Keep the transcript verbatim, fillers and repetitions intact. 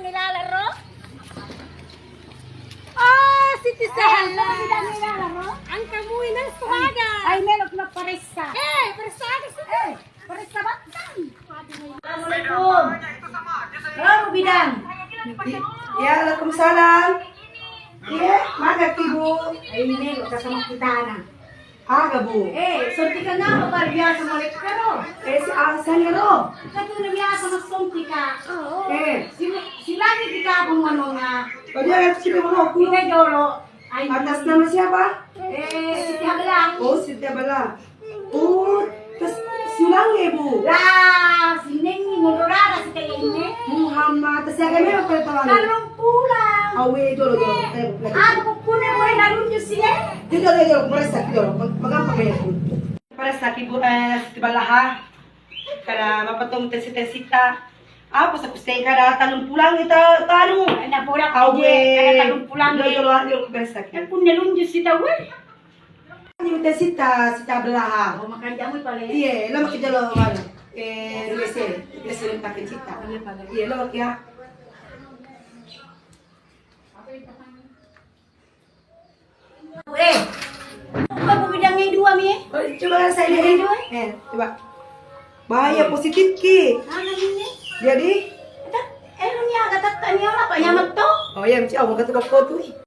Nilalaro. Oh, Siti Sahana. Angka mui nang suaga. Ai melo kena paressa. Eh, paressa aga sih? Eh, paressa batang. Assalamualaikum. Halo, Bidang. Ya, waalaikumsalam. Iya, maga ki, Bu? Ai melo ka sama kitana. Aga, Bu? Eh, sontika ngapa bar biasa malekkaro? Eh, si Alsan ro. Katuna biasa massontika. Eh. Sil-, silangi kita pun manonga. Oh, dia harus kita mau aku. Kita jolo. Ai. Atas nama siapa? Eh, Siti Habelang. Oh, Siti Habelang. Oh, terus siulang ya, Bu? Lah, sinengi motorara sita ini. Muhammad, terus siapa yang mau pada tahu? Kalau pulang. Awe, jolo, jolo. Eh, aku pun mau nalunjuk sih, eh. Tidak, tidak, tidak, merasa, tidak, magampang ya, Bu. Merasa ki, Bu, eh, Siti Ballaha. Kada mapatong tesi-tesita. Apa saku sengka datang pulang kita tanu. Ada pura awe, kada tanu pulang. Jolo, jolo, jolo, merasa ki. Eh, pun nalunjuk sita, weh. Ini udah sita, Siti Ballaha. Oh, makan jamu paling. Iya, lo makan jolo, anu. Eh, W C, W C pakai cita. Iya, lo ya. Eh, apa bu bidangnya dua mi? Oh, coba saya lihat. Dua. Eh, coba. Bahaya positif ki. Mana ini? Jadi? Kata, eh, ini agak tak tanya apa nyaman tuh? Oh iya, mesti aku kata kau tuh.